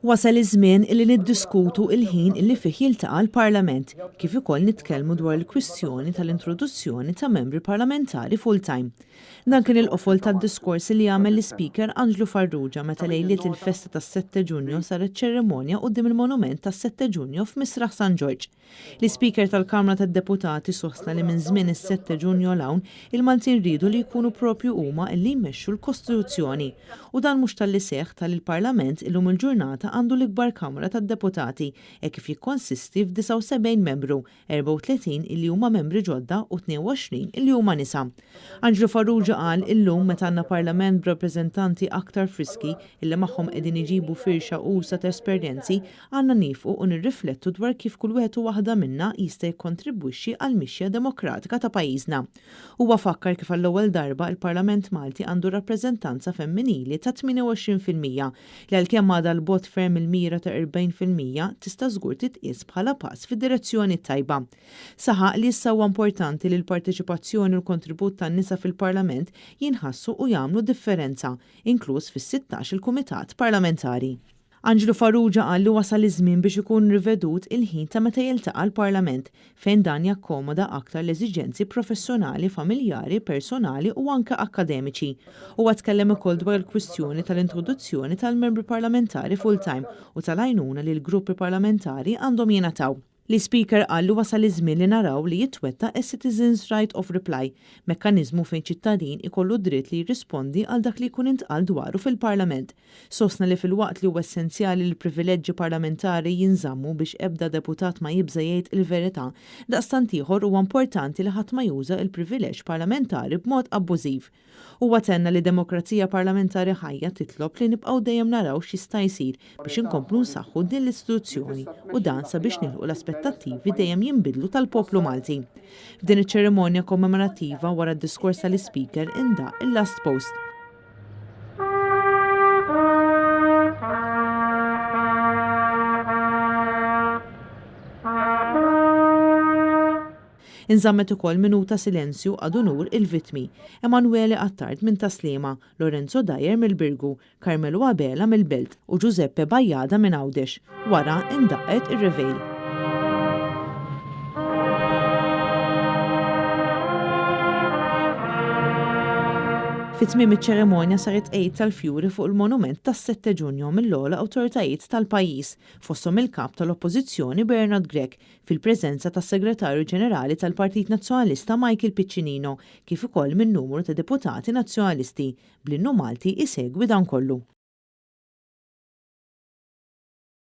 Wasal iż-żmien illi niddiskutu il-ħin illi fih jiltaqa' l-Parlament, kif ukoll nitkellmu dwar il-kwistjoni tal-introduzzjoni ta' membri parlamentari full-time. Dan kien il-qofol tad-diskors li għamel l-Ispeaker Anġlu Farrugia meta lejliet il-festa tas-Sette Ġunju saret ċerimonja quddiem il-monument tas-Sette Ġunju f'Misraħ San Ġorġ. L-Ispeaker tal-Kamra tad-Deputati sostna li minn żmien is-Sette Ġunju 'l hawn, il-Maltin riedu li jkunu proprju huma illi jmexxu l-Kostituzzjoni. U dan mhux talli seħħ talli l-Parlament illum il-ġurnata għandu l-ikbar Kamra tad-Deputati hekk kif jikkonsisti f'79 membru, 34 illi huma membri ġodda u 22 illi huma nisa. Anġlu Farrugia qal illum meta għandna Parlament b'rappreżentanti aktar friski illi magħhom qegħdin iġibu firxa usa' ta' esperjenzi, Għandna niefqu u nirriflettu dwar kif kull wieħed u waħda minna jista' jikkontribwixxi għall-mixja demokratika ta' pajjiżna. Huwa fakkar kif għall-ewwel darba il-Parlament Malti għandu rappreżentanza femminili ta' 28% li għalkemm għadha 'l bogħod ferm mill-mira ta' 40% tista' żgur titqies bħala pass fid-direzzjoni t-tajba. Saħaq li issa huwa importanti li l-parteċipazzjoni u l-kontribut tan-nisa fil-Parlament jinħassu u jagħmlu differenza, inkluż fis-sittax il-Kumitat Parlamentari. Anġlu Farrugia qal li wasal iż-żmien biex ikun rivedut il-ħin ta' meta jiltaqa' l-Parlament, fejn dan jakkomoda aktar l-eżiġenzi professjonali, familjari, personali u anke akkademiċi. Huwa tkellem ukoll dwar il-kwistjoni tal-introduzzjoni tal-Membri Parlamentari full-time u tal-għajnuna li l-gruppi parlamentari għandhom jingħataw. L-Ispeaker qal li wasal iż-żmien li naraw li jitwettaq is-Citizens Right of Reply, mekkaniżmu fejn ċittadin ikollu d-dritt li jirrispondi għal dak li jkun intqal dwaru fil-Parlament. Sostna li filwaqt li huwa essenzjali li l-privileġġi parlamentari jinżammu biex ebda deputat ma jibża' jgħid il-verità, daqstant ieħor huwa importanti li ħadd ma juża l-privileġġ parlamentari b'mod abbużiv. Huwa tenna li demokrazija parlamentari ħajja titlob li nibqgħu dejjem naraw x'jista' jsir biex inkomplu nsaħħu din l-istituzzjoni u dan sabiex nilħqu l aspettattivi dejjem jinbidlu tal-poplu Malti. F'din iċ-ċerimonja kommemorattiva wara d-diskors tal-Ispeaker indaqq il-Last Post. Inżammet ukoll minuta silenzju ad unur il-vittmi, Emanuele Attard minn Tas-Sliema, Lorenzo Dyer mill-Birgu, Carmelo Abela mill-Belt u Giuseppe Bajada minn Għawdex. Wara indaqqet ir-reveille. Fi tmiem iċ-ċerimonja sar it-tqegħid tal-fjuri fuq il-monument tas-Sette Ġunju mill-ogħla awtoritajiet tal-pajjiż, fosthom il-Kap tal-Oppożizzjoni Bernard Grech, fil-preżenza tas-Segretarju Ġenerali tal-Partit Nazzjonalista Michael Piccinino kif ukoll minn numru ta' deputati Nazzjonalisti, bl-Innu Malti isegwi dan kollu.